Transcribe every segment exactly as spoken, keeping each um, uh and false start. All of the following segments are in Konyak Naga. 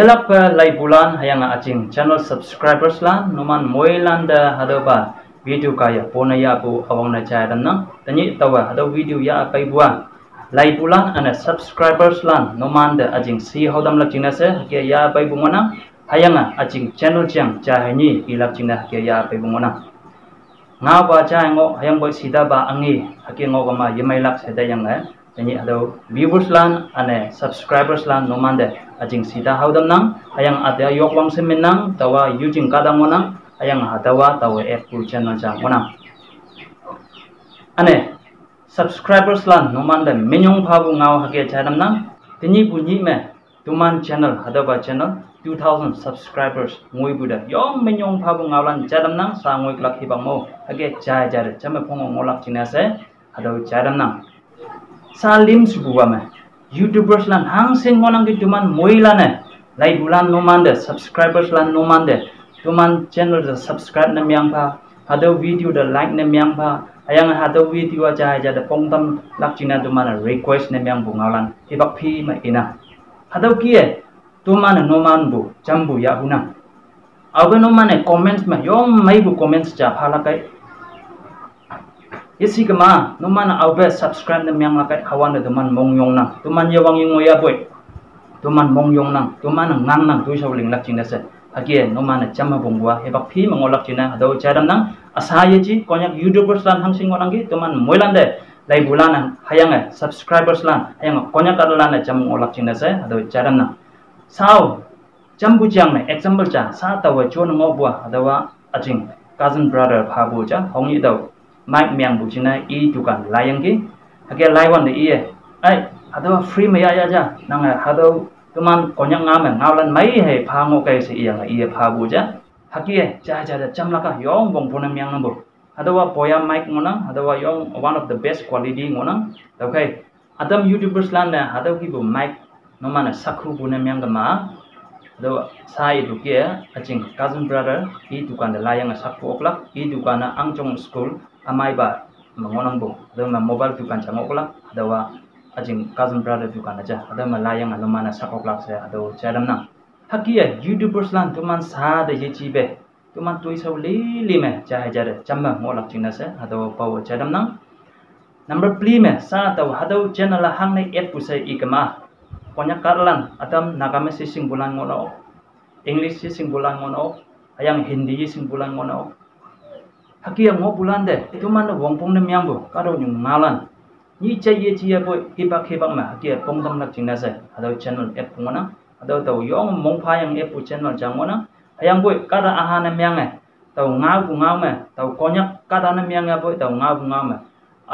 Yelakpe laipulan hüyange ajing channel subscribers lan numan moilan te hatüopa video kaiye pone yahpu üwangne jai tamnang. Tenyih taowe hatüo video yah peipu-a laipulan üne subscribers lan numan te üjing shi haotamlak jingne she hüke yah peipu ngohnang. Hüyange üjing channel jang ja hei nyi ilak jingne hüke yah peipu ngohnang. Ngaopa ja ngoh hüyangpoi shitapa angi hüke ngoh kema yemeilak she teyange, tenyih hatüo viewers lan üne subscribers lan numan te üjing shita haotamnang. Hüyange üte yokwang she minnang, taowa yujing kahta ngohnang. Hüyange hatüowa taowe appu channel ja ngohnang. Üne subscribers lan numan te minyong phapu ngao hüke jai tamnang. Tenyihpu nyih me toman channel, hatüopa channel two thousand subscribers ngoipu te yong minyong phapu ngaolan jai tamnang, sha ngoiklak hipak mo hüke jai jai te jamme phongo ngohlak jingne she hatüo jai tamnang. Sha lim shepupa me YouTubers lan hangshin ngohnangki toman moilan-e, laipulan numan te, subscribers lan numan te, toman channel te subscribe ne meang pha, hatüo video te like ne meang pha, hüyange hatüo video-a ja ja te pongtamlak jingne toman-e request ne meangpu ngaolan hipak phi me inang. Hatüo kih-e toman-e numanpu jampu yahhunang. Aope numan-e comments me yong meipu comments ja phalak kei. Yeshe kema numan aope subscribe ne meanglak kei, hüwante toman mongyongnang, toman yewang yengoi yapoi. Toman mongyongnang, toman-e ngangnang toishao linglak jingne she. Hüke numan-e jamme pongpu-a hipak phi me ngohlak jingne hatüo jai tamnang. Üsa yeji Konyak YouTubers lan hangshin ngohnangki toman moilan te, laipulan-e hüyange subscribers lan hüyange Konyak kahtalan-e jam ngohlak jingne she hatüo jai tamnang. Shao jampu jang me example ja sha taowe jon ngohpu-a hatüowa üjing cousin brother phapu ja hongyi tao Mike meangpu jingne i dukan laiyangki. Hüke laiwante iye, ai, hatüowa free me yahya ja, nange hatüo toman Konyak ngao me ngaolan mei hei pha ngoh kei she iyange iye phapu ja. Hüke ja ja te jamlak-a yong wongpong ne meangnangpu. Hatüowa Boya Mike ngohnang, hatüowa yong one of the best quality ngohnang. Tüokhei ütam YouTubers lan-e hatüo kihpu mike numan-e sakhupu ne meang kema, hatüo sha ipu kih-e üjing cousin brother i dukan te laiyange sakpu oklak, i dukan-a Angjong School ümeipa me ngohnangpu, hatüo me mobile dukan ja ngohlak, hatüowa üjing cousin brother dukan-a ja, hatüo me laiyange numan-e sak oklak she hatüo jai tamnang. Hüke-e YouTubers lan toman sha te yejipe toman toishao lili me ja hei ja te jamme ngohlak jingne she hatüo paowe jai tamnang. Number three me sha tao hatüo channel-a hangne appu she ikema, Konyak kahtalan ütam Nagamese shingpulan ngohno, English shingpulan ngohno, hüyange Hindi shingpulan ngohno. Hüke ngohpulan te toman-e wongpong ne meangpu kahtoknyu ngaolan nyih ja yeji yapoi hipak hipak me hüke pongtamlak jingne she hatüo channel appu ngohnang. Hatüo tao yong mongphayange appu channel ja ngohnang. Hüyangpoi kahta üha ne meange, tao ngaopu ngao me tao Konyak kahta ne meang yapoi tao ngaopu ngao me,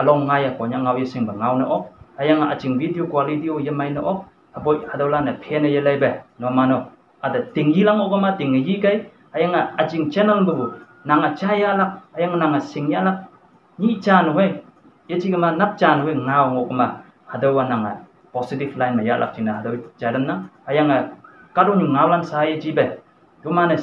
ülong ngaiye Konyak ngao yeshingpe ngao ne ok, hüyange üjing video quality-o yemei ne ok. Hüpoi hatüolan-e phenne yeleipe numan-o, üte tingyilang okema tingyikei. Hüyange üjing channel mepu nange jayahlak hüyange nange shingyahlak, nyih ja nehoi, yeji kema nap ja nehoi ngao ngoh kema, hatüowa nange positive line me yahlak jingne hatüo jai tamnang. Hüyange kahtoknyu ngaolan sha yejipe toman-e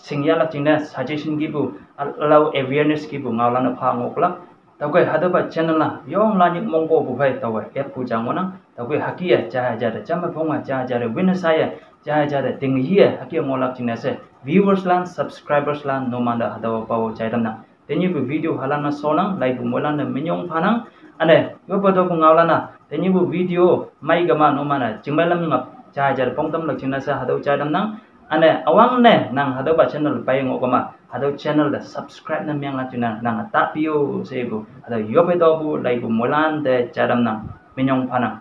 shingyahlak jingne suggestion kihpu, ülao awareness kihpu ngaolan-e pha ngohlak. Tüokhei hatüopa channel-a yong lanyik mongkopu phei taowe appu ja ngohnang. Tüokhei hüke-e ja ja te jamme phonge ja ja te win-e shaiye, ja ja te tingyiye hüke ngohlak jingne she viewers lan, subscribers lan numan te hatüowa pao jai tamnang. Tenyihpu video halan me shonnang, laipu moilan te minyong phanang. Üne yoppe topu ngaolan-a tenyihpu video mei kema numan-e chingmei lam ngap ja ja te pongtamlak jingne she hatüo jai tamnang. Üne üwangne nang hatüopa channel pei ngoh kema hatüo channel te subscribe ne meanglak jingne nange tapiyo shepu hatüo yoppe topu laipu moilan te jai tamnang, minyong phanang.